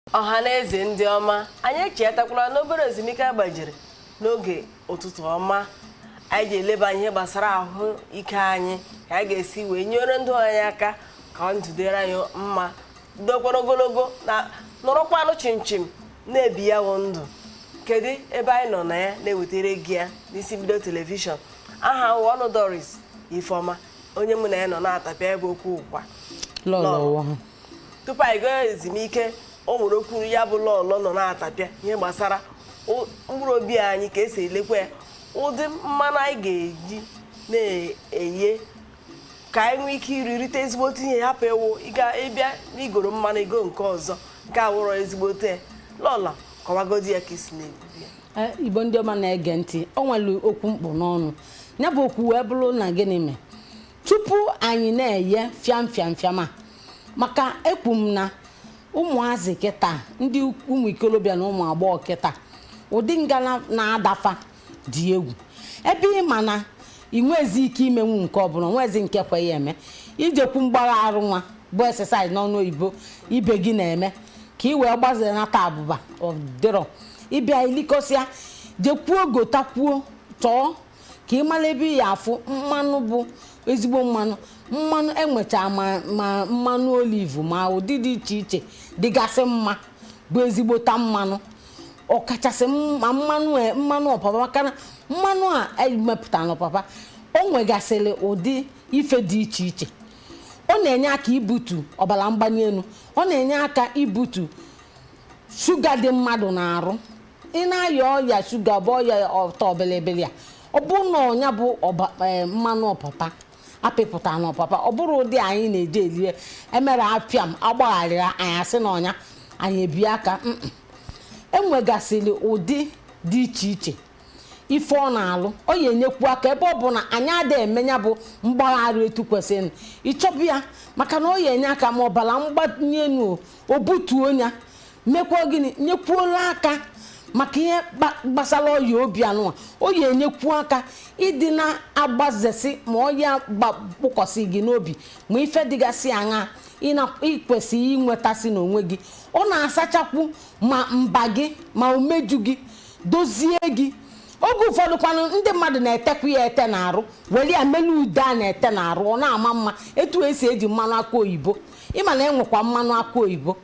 Ọha na eze ndị ọma, anyị echeghatakwala n'obere ezumike a gbajiri n'oge ụtụtụ ọma. Anyị ji eleba ihe gbasara ahụ ike anyị, ka anyị ga-esi wee nyere ndụ anyị aka ka ndụ dịrị anyị mma, dokwara ogologo na nọrọkwanụ chimchim na-ebi ya wụ ndụ. Kedu ebe anyị nọ na ya na-ewetara gị ya n'isi mbido telivishọn? Aha wụ ọnụ Doris Ifeọma, onye mụ na ya nọ na-atapịa ebe okwu ụkwa. Lọlọ. Tupu anyị gaa ezumike, o nwere okwu ya bụ lọlọ nọ na-atapịa ihe gbasara mkpụrụ obi anyị, ka esi elekwa ya, ụdị mmanụ anyị ga-eji na-eye ka anyị nwee ike iri rite ezigbote ihe, hapụ ewu ịga ịbịa n'igoro mmanụ ego nke ọzọ nke awụrọ ezigbote. Lọlọ, kọwagodi ya ka esi na-ebubi ya. Igbo ndị ọma na-ege ntị, o nwere okwu mkpụ n'ọnụ ya bụ okwu wee bụrụ na gịnị mee tupu anyị na-eye fiam fiam fiam a, maka ekwu m na ụmụazị kịta, ndị ụmụ ikolobịa na ụmụ agbọghọ kịta, ụdị ngala na-adafa dị egwu. Ebe ị ma na ị nwezi ike imenwu nke ọbụla, nwezi nke kweghị eme, ijekwu mgbagha arụ nwa bụ exercise n'ọnụ oyibo ibe gị na-eme ka ị wee gbazenata abụba, ọdịrọ ịbịa ilikọsịa, jekwuo gotakwuo, chọọ ka ị mara ebe ị ya afụ mmanụ bụ ezigbo mmanụ. Mmanụ enwecha ma mmanụ olive ma ụdị dị iche iche dịgasị mma bụ ezigbota mmanụ, ọkachasị ma mmanụ mmanụ ọpapa, maka na mmanụ a emepụtara n'ọpapa o nwegasịrị ụdị ife dị iche iche. Ọ na-enye aka ibutu ọbara mgbali elu, ọ na-enye aka ibutu shuga dị mmadụ na-arụ. Ị na-aya ọya shuga bụ ọya ọtọ bilibili a, ọ bụrụ na ọnya bụ mmanụ ọpapa apịpụta n'ọpapa, ọ bụrụ ụdị anyị na-eji elie emere apịam agbagharịra anyị asị na ọnya anyị ebi aka. Enwegasịrị ụdị dị iche iche ife ọ na-alụ, ọ ya enyekwu aka ebe ọ bụ na anyị adịghị eme ya bụ mgbagharị etu kwesịrị ịchọpụ ya, maka na ọ ya enye aka ma ọbara mgbali elu o butuo ya, mekwa gịnị, nyekwuola aka maka ihe gbasara ọya obi anụnwa. O ya enyekwu aka ịdị na-agbazesi ma ọya kpụkọsị gị n'obi, ma ife dịgasị aṅa ịkwesịghị inwetasị n'onwe gị. Ọ na-asachakwu ma mba gị ma umeju gị, dozie gị. Oge ụfọdụ kwanụ, ndị mmadụ na-etekwa ya ete n'arụ, were ya melu ude a na-ete n'arụ, ọ na-ama mma. Etu esi eji mmanụ akụ oyibo, ịma na enwekwa mmanụ akụ oyibo,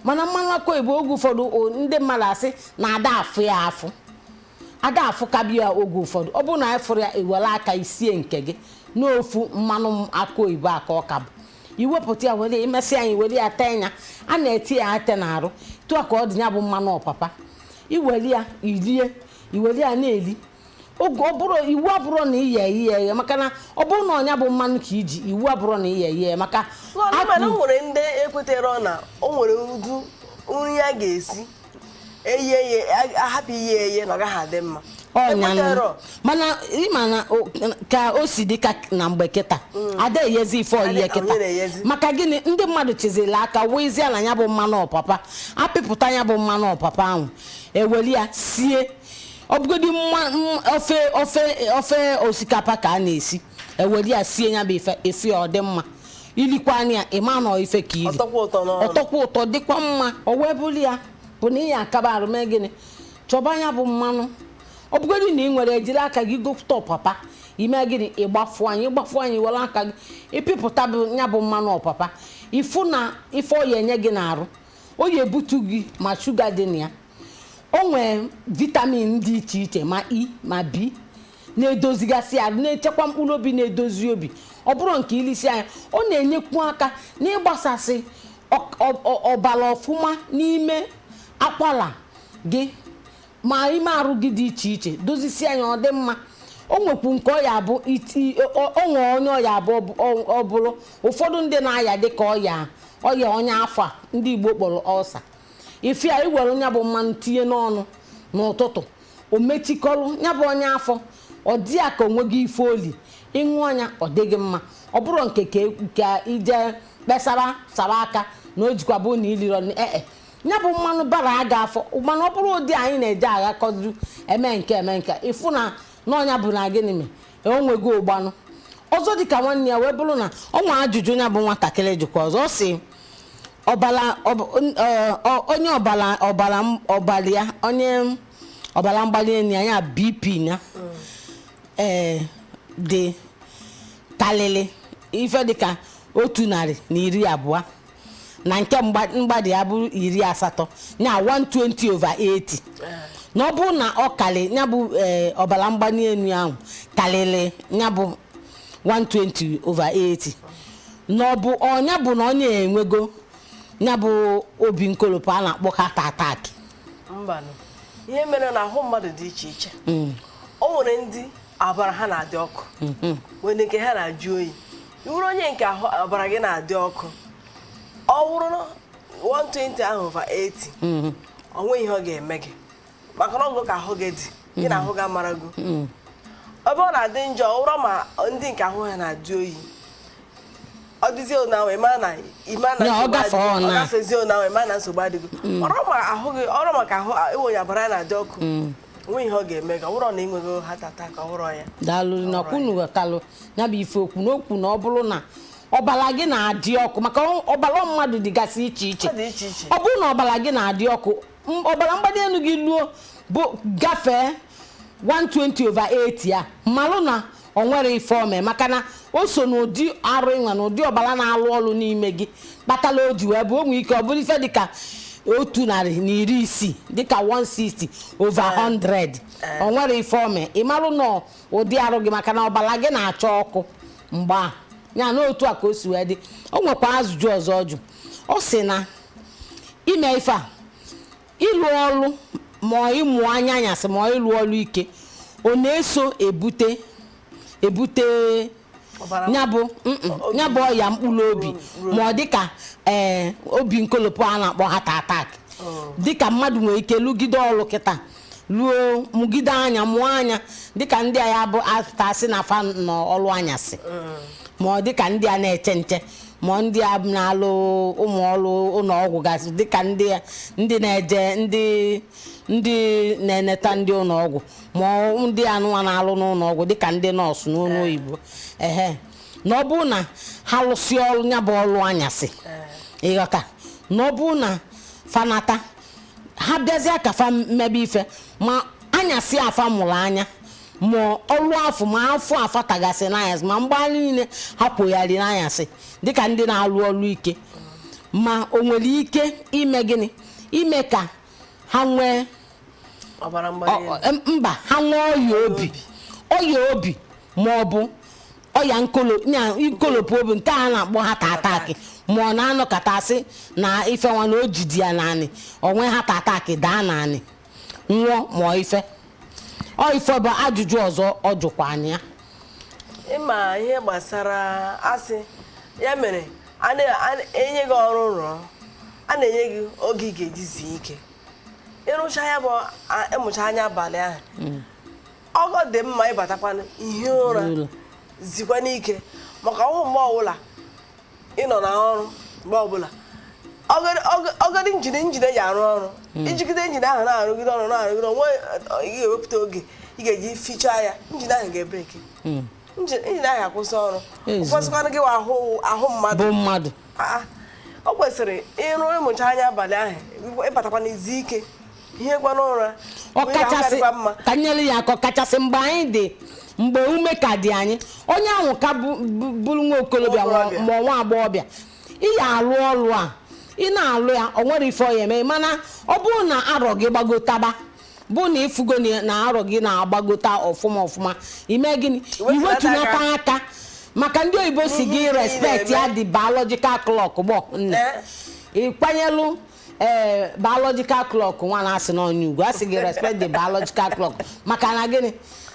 mana mmanụ akụ oyibo oge ụfọdụ ndị mmadụ asị na ada afụ ya afụ, ada afụkabi ya. Oge ụfọdụ ọ bụrụ na anyị fụrụ ya, iwere aka isie nke gị n'ofu mmanụ akụ oyibo a ka ọ ka bụ iwepụta ya, were imesị anyị were ya tee ya, a na-eti ya ete n'arụ. Tụọ ka ọ dị ya bụ mmanụ ọpapa, iwere ya irie, iwere ya na-eri. Oge ọ bụrụ iwu abụrụ na iye eye eghe, maka na ọ bụrụ na ọnya bụ mmanụ ka iji, iwu abụrụ na iye eye maka Mana o nwere ndị ekwetere na o nwere udu nri a ga-esi eye eye, ahapụ iye eye na ọ gaghị adị mma. Ọnya, mana ịma na ka o si dị ka na mgbe kịta ada eyezi ife oyiye kịta, maka gịnị? Ndị mmadụ chizili aka wụzie na ya bụ mmanụ ọpapa, apịpụta ya bụ mmanụ ọpapa ahụ, eweli ya sie ọ bụgodị ofe ofe ofe osikapa ka a na-esi, eweli ya sie ya bụ ife efi, ọ dị mma. Ilikwa anya ya, ịma na ife ka iri ọtọkwa ụtọ, dịkwa mma. O wee bụrụ ya bụ na ị ya akaba arụ mee gịnị, chọba ya bụ mmanụ. Ọ bụgodị na ị nwere, ejiri aka gị gopụta ọpapa, ime gịnị, ịgbafu anyị, ịgbafu anyị, were aka gị ịpịpụta ya bụ mmanụ ọpapa, ịfụ na ife ọ ya enye gị n'arụ, o ya ebutu gị ma shuga dị na ya. O nwee vitamin dị iche iche, ma E ma B, na-edozigasị arụ, na-echekwa mkpụrụ obi, na-edozi obi. Ọ bụrụ nke ilisi anya, ọ na-enyekwu aka n'ịgbasasị ọbara ọfụma n'ime akwara gị ma ime arụ gị dị iche iche, dozisi anya, ọ dị mma. O nwekwu nke ọ ya abụ o nwee onye ọ ya abụ ọ bụrụ ụfọdụ ndị na-aya dịka ọya ọya onye afọ a ndị Igbo kpọrọ ọsa, ife a iwere ya bụ mmanụ tinye n'ọnụ n'ụtụtụ, o mechikọrọ ya bụ onye afọ, ọ dị ya ka onwe gị ife oli ịṅụ anya, ọ dịghị mma. Ọ bụrụ nke ka ije kpesara sara aka na o jikwa bụ na iliro ee ya bụ mmanụ bara aga afọ. Mana ọ bụrụ ụdị anyị na-eje aghakọzu eme nke eme nke, ịfụ na n'ọnya bụ na gịnị mee onwego ụgbanụ ọzọ dịka nwanne ya wee bụrụ na ọ nwa ajụjụ ya bụ nwatakịrị jụkwa ọzọ, ọ sị Ọbala onye ọbala ọbara ọbara ya, onye ọbara mgbali elu ya, ya BP ya dị karịrị ife dịka 120, na nke mgbadi ya bụ 80, ya 120 over 80, na ọ bụrụ na ọ karị ya bụ ọbara mgbali elu ahụ karịrị ya bụ 120 over 80, na ọ bụ ọnya bụ na onye enwego ya bụ obi nkolopụ a na-akpọ heart attack? Mbanụ, ihe mere na ahụ mmadụ dị iche iche. O nwere ndị ọbara ha na-adị ọkụ, nwere nke ha na-ajụ oyi. Iwuru onye nke ahụ ọbara gị na-adị ọkụ, ọ bụrụ na 120 ahụ over 80, ọ nweghị ihe ọ ga-eme gị, maka na ọgụ ka ahụ gị dị, gị na ahụ gị amarago. Ebe ọ na-adị njọ, ọ bụrụ ma ndị nke ahụ ha na-ajụ oyi, ọ dịzie ona ahụ, ịma na ịma na Ya, ọ nsogbu gafee adịgo. ọ Ọ na. gafezie ona ahụ, ịma na nsogbu adịgo. Ọrụ ma ahụ gị, ọrụ maka ahụ enweghị ọbara ya na-adị ọkụ, onweghị ihe ọ ga-eme gị. Ọ bụrụ na ị nwego heart attack, ọ bụrụ ya. Daalụ na kwunu ghọtalụ ya bụ ife okwu n'okwu, na ọ bụrụ na ọbara gị na-adị ọkụ, maka ọbara mmadụ dịgasị iche iche. Ọ dị iche iche. Ọ bụrụ na ọbara gị na-adị ọkụ, ọbara mgbali elu gị luo bụ gafee 120 over 80 ya, malụ na ọ nwere ife ome, maka na o so n'ụdị arụ ịnwa na ụdị ọbara na-alụ ọrụ n'ime gị kpatala o ji wee bụ. O nwere ike ọ bụrụ ife dịka 160, dịka 160 over 100, ọ nwere ife ome, ị marụ na ụdị arụ gị, maka na ọbara gị na-acha ọkụ mgbe a ya. Na otu a ka o si wee dị. O nwekwa ajụjụ ọzọ ọ jụ. Ọ sị na ime ife a, ịlụ ọrụ ma ọ ịmụ anya anyasị, ma ọ ịlụ ọrụ ike, ọ na-eso ebute Ọbara ya bụ ya bụ ọya mkpụrụ obi, ma ọ dịka obi nkolopụ a na-akpọ heart attack? Dịka mmadụ nwere ike lụgide ọrụ kịta, luo mụgide anya, mụọ anya, dịka ndị a ya bụ asị na fa nọ ọrụ anyasị, ma ọ dịka ndị a na-eche nche, ma ndị a na-alụ ụmụ ọrụ ụlọ ọgwụ gasị, dịka ndị ndị na-eje, ndị na-eneta ndị ụlọ ọgwụ, ma ọ ndị anụnwa na-alụ n'ụlọ ọgwụ, dịka ndị nọọsụ n'ụlọ oyibo, ehe, na ọ bụrụ na ha lụsị ọrụ ya bụ ọrụ anyasị, ịghọta, na ọ bụrụ na fanata, ha bịazie ka fa mmebe ife, ma anyasị afa mụrụ anya, ma ọrụ afọ, ma afọ afa tagasị n'anyasị, ma mgbagharị niile ha kwogharị n'anyasị, dịka ndị na-alụ ọrụ ike, ma o nwere ike ime gịnị, ime ka ha nwee ọbara mgbali elu? Mba, ha nwee ọya obi, ọya obi, ma ọ bụ ọya nkolo nya nkolopụ obi nke a na-akpọ heart attack, ma ọ na-anọkọta asị na ife nwa na o jidi ya naanị onwe heart attack, daa naanị nwụọ, ma ọ ife ọ ife bụ ajụjụ ọzọ ọ jụkwa anyị ya. Ịma ihe gbasara asị ya mere a na-enye gị ọrụ rụọ, a na-enye gị oge ị ga-eji zuo ike. Ịrụcha ya bụ ịmụcha anya abalị ahụ, ọgọ dị mma, ịbatakwana ihe ụra, Ụra. zikwa n'ike, maka ọhụ mgbe ọbụla ị nọ na ọrụ, mgbe ọbụla ọgọdị njide eji arụ ọrụ, ijigide njide ahụ na-arụgide ọrụ, na-arụgide onwe, ị ga-ewepụta oge ị ga-eji fichaa ya, njide ahụ ga-ebreki, njide ahụ akwụsị ọrụ. Ụfọdụkwanụ gị ahụ ahụ mmadụ bụ mmadụ. Ah, o kwesịrị ịrụ ịmụcha anya abalị ahụ, ịbatakwa n'izu ike, ihe kwana ụra. Ọkachasị mma. Ka nyere ya aka, ọkachasị mgbe anyị dị, mgbe ume ka dị anyị, onye ahụ ka bụrụ nwa okorobịa Nwa okorobịa. Ma nwa agbọghọbịa, ị ya alụ ọrụ a, ị na-alụ ya, ọ nwere ife ọ ya eme. Mana ọ bụrụ na arọ gị gbagotaba, bụ na ịfụgo na arọ gị na-agbagota ọfụma ọfụma, ime gịnị? Iwetunata. Iwetunata aka, maka ndị oyibo si gị Ihe ị respect ya na-eme. the biological clock gbọ nne. Ịkwanyelụ biological clock nwa na-asị n'ọnya ugwu, asị gị respect the biological clock, maka na gịnị?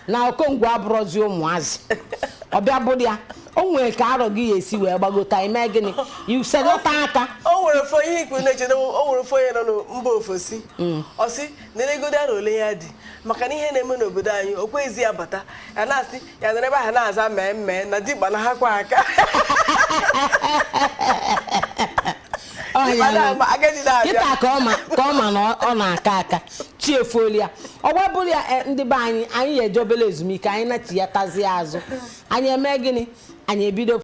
Na okongwu abụrọzi ụmụazị. Ọbịa bụrụ ya, o nwere ka arọ gị ya esi wee gbagota, ime gịnị? Iselata aka. O nwere fo ihe ikwu na-echeta, o nwere fo onye nọ na mba ofesi, ọ sị na elegodo arọ ole ya dị, maka na ihe na-eme n'obodo anyị, o kweghịzi ya bata. Ya na-asị ya nọrọ ebe ahụ na-aza mee mmee na dimkpa na ha kwa aka. Ọ ya Dimkpa nụ. Agadi na-abịa. Kịta ka ọ ma na ọ na-aka aka chi efuoli ya, ọ gwabụrụ ya. Ndị be anyị, anyị ga-eje obere ezumike, anyị nachi ya tazie azụ, anyị eme gịnị? Anyị ebido.